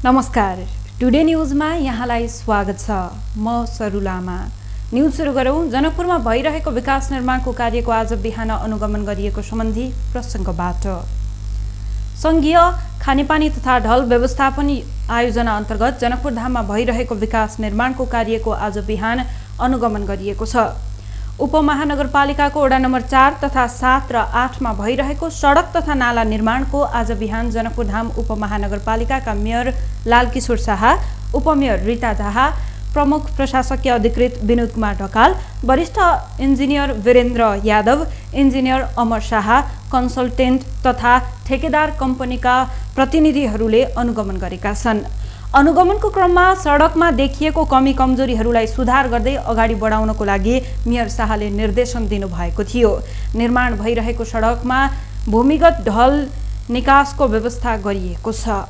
नमस्कार, टुडे न्यूजमा यहाँलाई स्वागत छ। म सरु लामा। न्यूज सुरु गरौँ। जनकपुरमा भइरहेको विकास निर्माणको कार्यको आज बिहान अनुगमन गरिएको सम्बन्धी प्रसङ्गबाट। संघीय खानेपानी तथा ढल व्यवस्थापन आयोजना अन्तर्गत जनकपुर धाममा भइरहेको विकास निर्माणको कार्यको आज बिहान अनुगमन गरिएको छ। उपमहानगरपालिकाको वडा नम्बर 4 तथा 7 र 8 मा भइरहेको सडक तथा नाला निर्माणको आज बिहान जनकपुर धाम उपमहानगरपालिकाका मेयर लालकिशोर शाह, उपमेयर रीता दाहा, प्रमुख प्रशासकीय अधिकृत विनोद कुमार ढकाल, वरिष्ठ इन्जिनियर वीरेन्द्र यादव, इन्जिनियर अमर शाह, कन्सल्टेन्ट तथा ठेकेदार कम्पनीका प्रतिनिधिहरूले अनुगमन गरेका छन्। अनुगमनको क्रममा सडकमा देखिएको कमी कमजोरीहरूलाई सुधार गर्दै अगाडि बढाउनको लागि मेयर शाहले निर्देशन दिनुभएको थियो। निर्माण भइरहेको सडकमा भूमिगत ढल निकासको व्यवस्था गरिएको छ।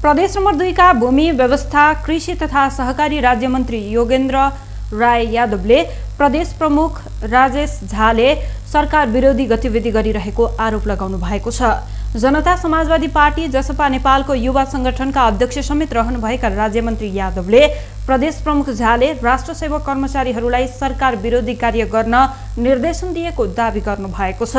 प्रदेश नम्बर 2 का भूमि व्यवस्था कृषि तथा सहकारी राज्य मन्त्री योगेन्द्र राय यादवले प्रदेश प्रमुख राजेश झाले सरकार विरोधी गतिविधि गरिरहेको आरोप लगाउनु भएको छ। जनता समाजवादी पार्टी जसपा नेपालको युवा संगठनका अध्यक्ष समेत रहनुभएका राज्यमन्त्री यादवले प्रदेश प्रमुख झाले राष्ट्र सेवक कर्मचारीहरूलाई सरकार विरोधी कार्य गर्न निर्देशन दिएको दावी गर्नु भएको छ।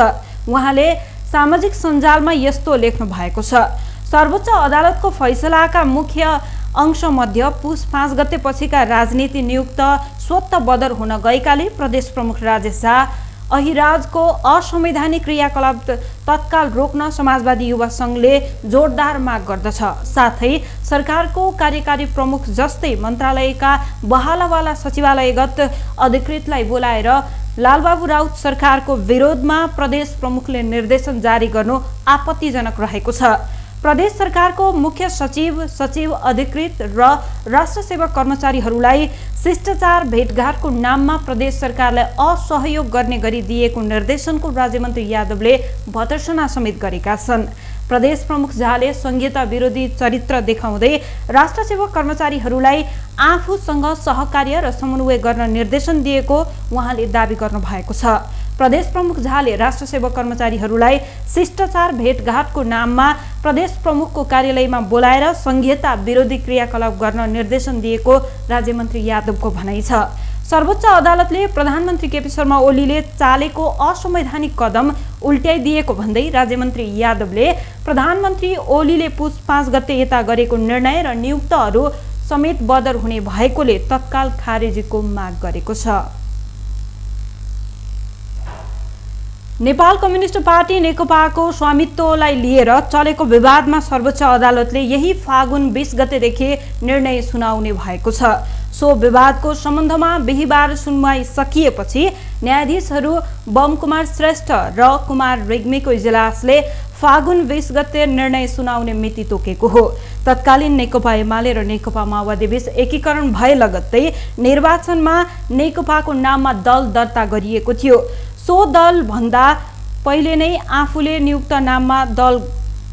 उहाँले सामाजिक सञ्जालमा यस्तो लेख्नु भएको छ। सर्वोच्च अदालतको फैसलाका मुख्य अंश मध्ये पुस 5 गते पछिका राजनीति नियुक्त स्वतः बदर हुन गएकाले प्रदेश प्रमुख राजेश झा अहिराजको असंवैधानिक क्रियाकलाप तत्काल रोक्न समाजवादी युवा संघले जोरदार माग गर्दछ। साथै सरकारको कार्यकारी प्रमुख जस्तै मन्त्रालयका बहालावाला सचिवालयगत अधिकृतलाई बोलाएर लालबाबु राउत सरकारको विरोधमा प्रदेश प्रमुखले निर्देशन जारी गर्नु आपत्तिजनक रहेको छ। प्रदेश सरकारको मुख्य सचिव, सचिव अधिकृत र राष्ट्र सेवक कर्मचारीहरूलाई शिष्टाचार भेटघाटको नाममा प्रदेश सरकारलाई असहयोग गर्ने गरी दिएको निर्देशनको राज्यमन्त्री यादवले भर्त्सना समेत गरेका छन्। प्रदेश प्रमुख झाले संहिता विरोधी चरित्र देखाउँदै राष्ट्र सेवक कर्मचारीहरूलाई आफूसँग सहकार्य र समन्वय गर्न निर्देशन दिएको उहाँले दावी गर्नु भएको छ। प्रदेश प्रमुख झाले राष्ट्र सेवक कर्मचारीहरूलाई शिष्टाचार भेटघाटको नाममा प्रदेश प्रमुखको कार्यालयमा बोलाएर संहिता विरोधी क्रियाकलाप गर्न निर्देशन दिएको राज्यमन्त्री यादवको भनाइ छ। सर्वोच्च अदालतले प्रधानमन्त्री केपी शर्मा ओलीले चालेको असंवैधानिक कदम उल्ट्याइदिएको भन्दै राज्यमन्त्री यादवले प्रधानमन्त्री ओलीले पुस 5 गते यता गरेको निर्णय र नियुक्तहरू समेत बदर हुने भएकोले तत्काल खारेजीको माग गरेको छ। नेपाल कम्युनिस्ट पार्टी नेकपाको स्वामित्वलाई लिएर चलेको विवादमा सर्वोच्च अदालतले यही फागुन 20 गतेदेखि निर्णय सुनाउने भएको छ। सो विवादको सम्बन्धमा बिहीबार सुनवाई सकिएपछि न्यायाधीशहरू बमकुमार श्रेष्ठ र कुमार रेग्मीको इजलासले फागुन 20 गते निर्णय सुनाउने मिति तोकेको हो। तत्कालीन नेकपा एमाले र नेकपा माओवादी बीच एकीकरण भए लगत्तै निर्वाचनमा नेकपाको नाममा दल दर्ता गरिएको थियो। सो दल भन्दा पहिले नै आफूले नियुक्त नाममा दल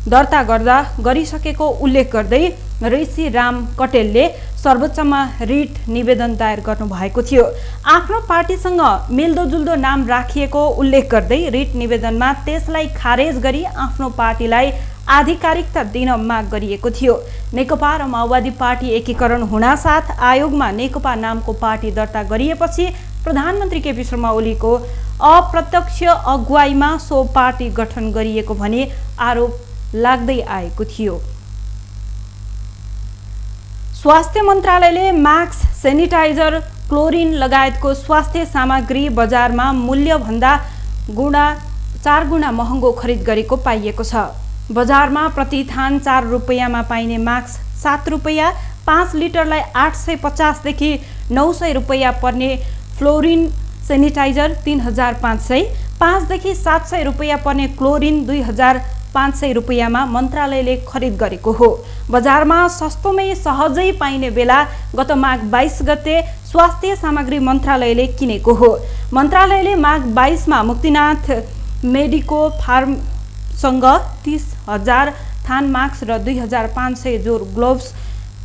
दर्ता गर्दा गरिसकेको उल्लेख गर्दै ऋषि राम कटेलले सर्वोच्चमा रिट निवेदन दायर गर्नुभएको थियो। आफ्नो पार्टीसँग मिल्दोजुल्दो नाम राखिएको उल्लेख गर्दै रिट निवेदनमा त्यसलाई खारेज गरी आफ्नो पार्टीलाई आधिकारिकता दिन माग गरिएको थियो। नेकपा र माओवादी पार्टी एकीकरण हुनासाथ आयोगमा नेकपा नामको पार्टी दर्ता गरिएपछि प्रधानमन्त्री केपी शर्मा ओलीको अप्रत्यक्ष अगुवाईमा सो पार्टी गठन गरिएको भनी आरोप लाग्दै आएको थियो। स्वास्थ्य मन्त्रालयले मास्क, सेनिटाइजर, क्लोरिन लगायतको स्वास्थ्य सामग्री बजारमा मूल्यभन्दा 4 गुणा महँगो खरिद गरेको पाइएको छ। बजारमा प्रति थान 4 रुपैयाँमा पाइने मास्क 7 रुपैयाँ, 5 लिटरलाई 850 देखि 900 रुपैयाँ पर्ने फ्लोरिन सेनिटाइजर 3500, 5 देखि 700 रुपैयाँ पर्ने क्लोरिन 2500 रुपैयाँमा मन्त्रालयले खरिद गरेको हो। बजारमा सस्तोमै सहजै पाइने बेला गत माघ 22 गते स्वास्थ्य सामग्री मन्त्रालयले किनेको हो। मन्त्रालयले माघ 22 मा मुक्तिनाथ मेडिको फार्मसँग 30,000 थान मास्क र 2500 जोर ग्लोभ्स,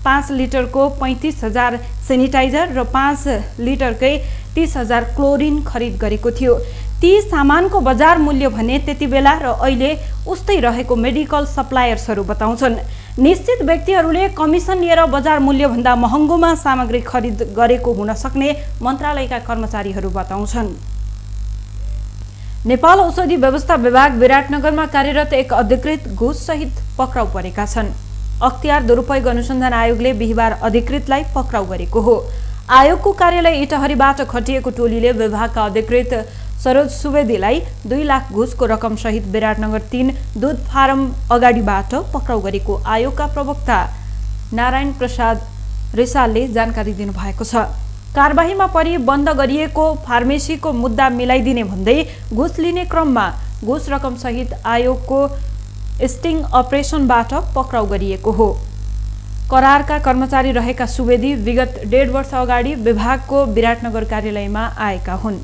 5 लिटरको 35,000 सेनिटाइजर र 5 लिटरकै 30,000 क्लोरिन खरिद गरेको थियो। ती सामानको बजार मूल्य भने त्यति बेला र अहिले उस्तै रहेको मेडिकल सप्लायर्सहरू बताउँछन्। निश्चित व्यक्तिहरूले कमिसन लिएर बजार मूल्यभन्दा महँगोमा सामग्री खरिद गरेको हुन सक्ने मन्त्रालयका कर्मचारीहरू बताउँछन्। नेपाल औषधि व्यवस्था विभाग विराटनगरमा कार्यरत एक अधिकृत घुससहित पक्राउ परेका छन्। अख्तियार दुरुपयोग अनुसन्धान आयोगले बिहिबार अधिकृतलाई पक्राउ गरेको हो। आयोगको कार्यालय इटहरीबाट खटिएको टोलीले विभागका अधिकृत सरोज सुवेदीलाई 2 लाख घुसको रकम सहित विराटनगर 3 दूध फार्म अगाडिबाट पक्राउ गरेको आयोगका प्रवक्ता नारायण प्रसाद रिसालले जानकारी दिनुभएको छ। कारबाहीमा परि बन्द गरिएको फार्मेसीको मुद्दा मिलाइदिने भन्दै घुस लिने क्रममा घुस रकम सहित आयोगको स्टिङ अपरेसनबाट पक्राउ गरिएको हो। करारका कर्मचारी रहेका सुवेदी विगत 1.5 वर्ष अगाडि विभागको विराटनगर कार्यालयमा आएका हुन्।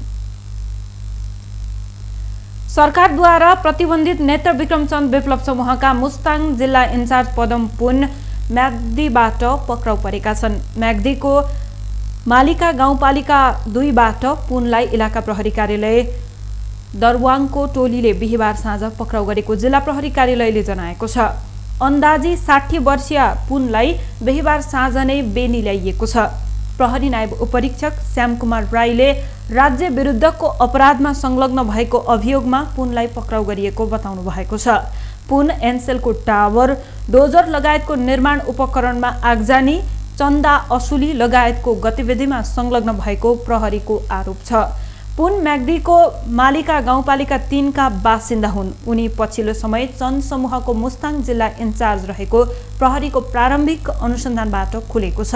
सरकारद्वारा प्रतिबन्धित नेत्र विक्रमचन्द विप्लव समूहका मुस्ताङ जिल्ला इन्चार्ज पदम पुन म्याग्दीबाट पक्राउ परेका छन्। म्याग्दीको मालिका गाउँपालिका 2 बाट पुनलाई इलाका प्रहरी कार्यालय दरवाङको टोलीले बिहिबार साँझ पक्राउ गरेको जिल्ला प्रहरी कार्यालयले जनाएको छ। अन्दाजी 60 वर्षीय पुनलाई बिहिबार साँझ नै बेनी ल्याइएको छ। प्रहरी नायब उपरीक्षक श्यामकुमार राईले राज्य विरुद्धको अपराधमा संलग्न भएको अभियोगमा पुनलाई पक्राउ गरिएको बताउनु भएको छ। पुन एनसेलको टावर, डोजर लगायतको निर्माण उपकरणमा आगजानी, चन्दा असुली लगायतको गतिविधिमा संलग्न भएको प्रहरीको आरोप छ। पुन म्याग्दीको मालिका गाउँपालिका 3 का बासिन्दा हुन्। उनी पछिल्लो समय चन्द समूहको मुस्ताङ जिल्ला इन्चार्ज रहेको प्रहरीको प्रारम्भिक अनुसन्धानबाट खुलेको छ।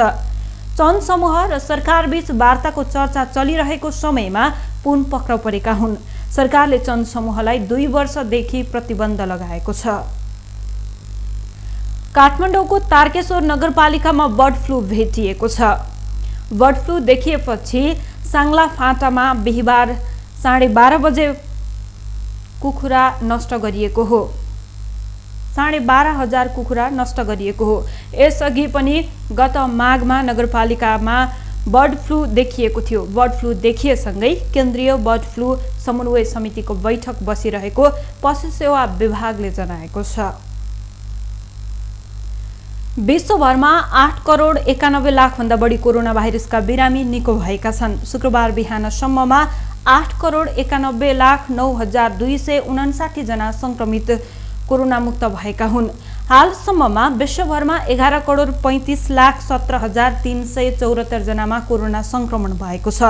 चन्द समूह र सरकारबीच वार्ताको चर्चा चलिरहेको समयमा पुन पक्राउ परेका हुन्। सरकारले चन्द समूहलाई 2 वर्षदेखि प्रतिबन्ध लगाएको छ। काठमाडौँको तारकेश्वर नगरपालिकामा बर्ड फ्लू भेटिएको छ। बर्ड फ्लू देखिएपछि साङ्ला फाँटामा बिहिबार 12:30 बजे कुखुरा नष्ट गरिएको हो। 12,500 कुखुरा नष्ट गरिएको हो। यसअघि पनि गत माघमा नगरपालिकामा बर्ड फ्लू देखिएको थियो। बर्ड फ्लू देखिएसँगै केन्द्रीय बर्ड फ्लू समन्वय समितिको बैठक बसिरहेको पशु सेवा विभागले जनाएको छ। विश्वभरमा 8 करोड 91 लाख भन्दा बढी कोरोना भाइरसका बिरामी निको भएका छन्। शुक्रबार बिहानसम्ममा 8 करोड 91 लाख 9,259 जना संक्रमित कोरोना मुक्त भएका हुन्। हालसम्ममा विश्वभरमा 11 करोड 35 लाख 17,374 जनामा कोरोना संक्रमण भएको छ।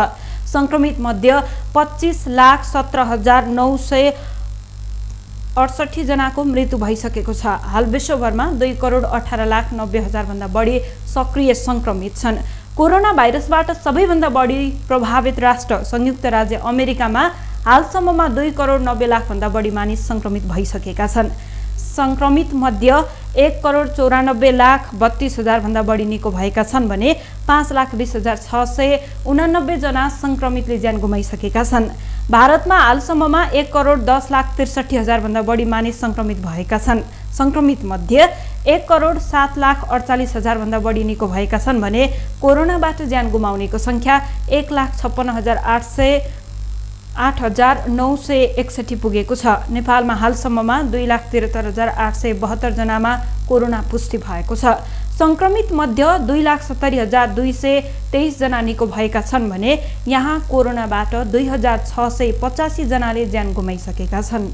संक्रमित मध्ये 25 लाख 17,968 जनाको मृत्यु भइसकेको छ। हाल विश्वभरमा 2 करोड 18 लाख 90 हजार भन्दा बढी सक्रिय संक्रमित छन्। कोरोना भाइरसबाट सबैभन्दा बढी प्रभावित राष्ट्र संयुक्त राज्य अमेरिकामा हालसम्ममा 2 करोड 90 लाख भन्दा बढी मानिस संक्रमित भइसकेका छन्। संक्रमित मध्ये 1 करोड 94 लाख 32 हजार भन्दा बढी निको भएका छन् भने 5,20,689 जना संक्रमितले ज्यान गुमाइसकेका छन्। भारतमा हालसम्ममा 1 करोड 10 लाख 63 हजार भन्दा बढी मानिस संक्रमित भएका छन्। संक्रमित मध्ये 1 करोड 7 लाख 48 हजार भन्दा बढी निको भएका छन् भने कोरोनाबाट ज्यान गुमाउनेको संख्या 1,56,861 पुगेको छ। नेपालमा हालसम्ममा 2,73,872 जनामा कोरोना पुष्टि भएको छ। संक्रमित मध्ये 2,70,223 जना निको भएका छन् भने यहाँ कोरोनाबाट 2,685 जनाले ज्यान गुमाइसकेका छन्।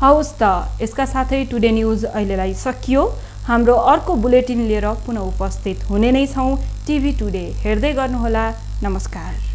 हवस् त, यसका साथै टुडे न्यूज अहिलेलाई सकियो। हाम्रो अर्को बुलेटिन लिएर पुनः उपस्थित हुने नै छौं। टिभी टुडे हेर्दै गर्नुहोला। नमस्कार।